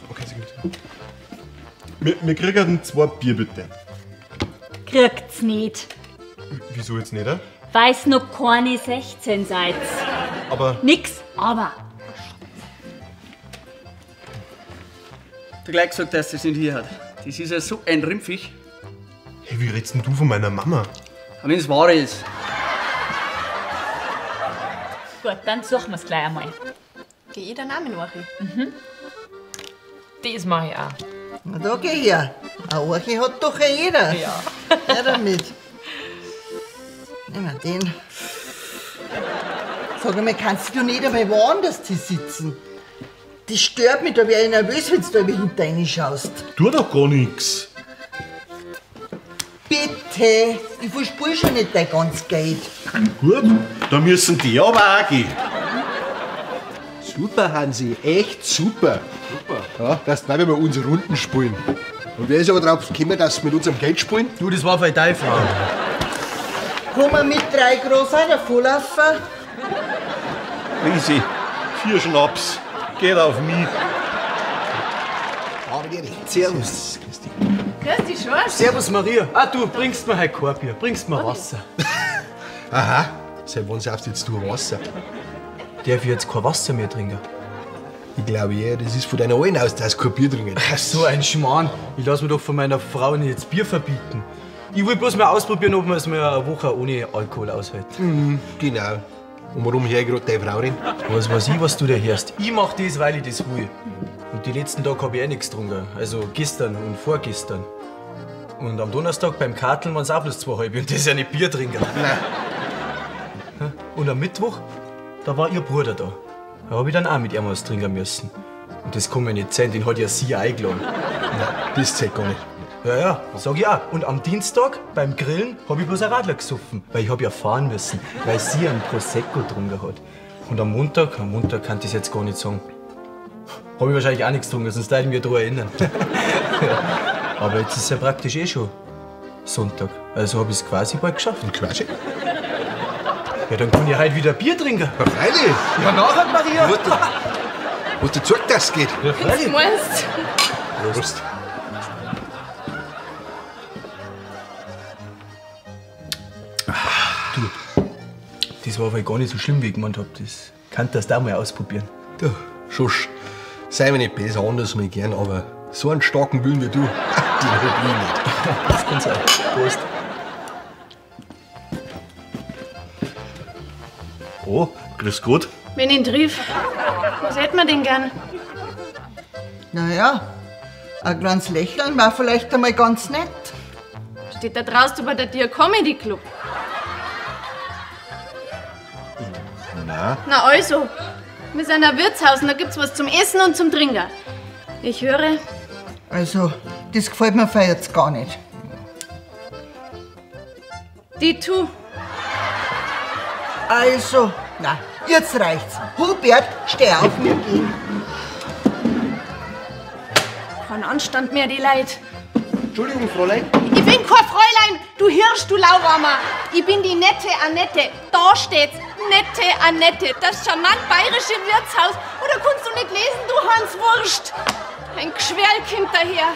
Okay, sehr gut. Wir kriegen 2 Bier, bitte. Kriegt's nicht. Wieso jetzt nicht? Weil's noch keine 16 seid. Aber. Nix, aber. Du gleich gesagt, dass das nicht hier hat. Das ist ja so ein Rimpfig. Hey, wie redst denn du von meiner Mama? Aber wenn's wahr ist. Gut, dann suchen wir's gleich einmal. Geh ich dann auch mit Orchi? Mhm. Das mach ich auch. Na, da geh ich ja. Ein Orchi hat doch ja jeder. Ja. Ja, damit. Nehmen wir den. Sag einmal, kannst du nicht einmal woanders sitzen? Das stört mich, da wär ich nervös, wenn du da hinter reinschaust. Tu doch gar nix. Bitte, ich verspür schon nicht dein ganzes Geld. Gut, da müssen die aber auch gehen. Super, Hansi, echt super. Super. Ja, dass wir bei uns Runden spielen. Und wer ist aber drauf gekommen, dass wir mit unserem Geld spielen? Du, das war für deine Frau. Kommen wir mit 3 Groß auch davonlaufen? Riesi, 4 Schnaps. Geht auf mich. Servus. Grüß dich, Schorsch. Servus, Maria. Ah, du bringst mir heute kein Bier, bringst mir Wasser. Aha, seit wann saufst jetzt du Wasser? Darf ich jetzt kein Wasser mehr trinken? Ich glaube ja, das ist von deiner Alten aus, dass du kein Bier trinken. Ach, so ein Schmarrn. Ich lass mir doch von meiner Frau nicht jetzt Bier verbieten. Ich will bloß mal ausprobieren, ob man es mal eine Woche ohne Alkohol aushält. Mhm, genau. Und warum hör ich gerade deine Frau reden? Was weiß ich, was du da hörst. Ich mach das, weil ich das will. Und die letzten Tage hab ich eh nichts getrunken. Also gestern und vorgestern. Und am Donnerstag beim Karteln waren's auch bloß 2 halbe. Und das ist ja nicht Bier trinken. Nein. Und am Mittwoch, da war ihr Bruder da. Da hab ich dann auch mit ihm was trinken müssen. Und das kann mir nicht sein, den hat ja sie eingeladen. Nein, das zählt gar nicht. Ja, ja, sag ich auch. Und am Dienstag beim Grillen hab ich bloß ein Radler gesoffen, weil ich hab ja fahren müssen, weil sie einen Prosecco getrunken hat. Und am Montag kann ich das jetzt gar nicht sagen. Hab ich wahrscheinlich auch nichts getrunken, sonst würde ich mich daran erinnern. Aber jetzt ist ja praktisch eh schon Sonntag. Also hab ich's quasi bald geschafft. Und quasi? Ja, dann kann ich heute wieder Bier trinken. Ja, freilich. Ja, nachher, Maria. Wo du zeigt, dass es geht. Ja, freilich. Was meinst du? Prost. Du, das war aber gar nicht so schlimm, wie ich gemeint hab. Das kann das da mal ausprobieren. Du, Schusch, sei mir nicht besser, anders mal gern, aber so einen starken Willen wie du, den hab ich nicht. Das kann sein. Prost. Oh, grüß Gott. Wenn ich ihn triff, was hätt man denn gern? Naja, ein kleines Lächeln war vielleicht einmal ganz nett. Steht da draußen bei der Tier Comedy Club? Na? Na also, wir sind ein Wirtshaus und da gibt's was zum Essen und zum Trinken. Ich höre. Also, das gefällt mir jetzt gar nicht. Die tu. Also, na, jetzt reicht's. Hubert, steh auf, wir gehen. Kein Anstand mehr, die Leute. Entschuldigung, Fräulein. Ich bin kein Fräulein, du Hirsch, du Lauwarmer. Ich bin die nette Annette. Da steht's, nette Annette. Das charmant bayerische Wirtshaus. Oder kannst du nicht lesen, du Hanswurst? Ein Geschwerlkind daher.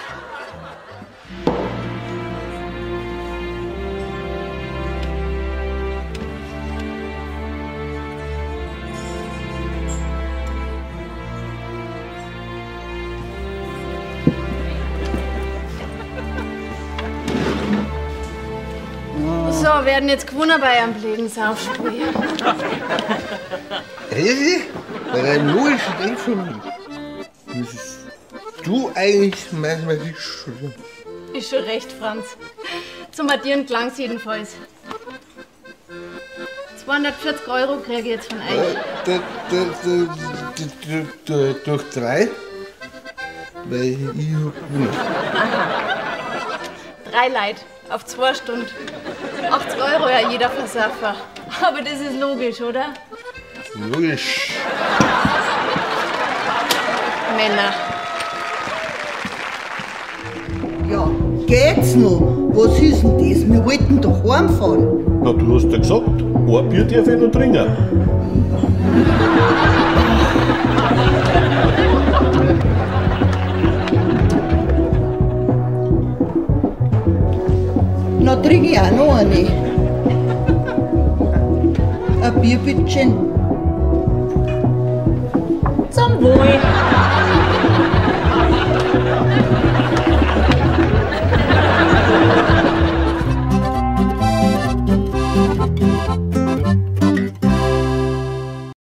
So, werden jetzt gewonnen bei einem blöden Saufspiel. Resi, bei deinem logischen Denkvermögen müsstest du eigentlich Mathematik studieren. Ist schon recht, Franz. Zum Addieren klang's jedenfalls. 240 Euro krieg ich jetzt von euch. Durch 3? Weil ich hab gewonnen. Aha. 3 Leute auf 2 Stunden. 80 Euro ja jeder Versaffer. Aber das ist logisch, oder? Logisch. Männer. Ja, geht's noch? Was ist denn das? Wir wollten doch heimfahren. Na, du hast ja gesagt, ein Bier darf ich noch trinken. krieg ich auch noch eine. Ein Bier, bitteschön. Zum Wohl.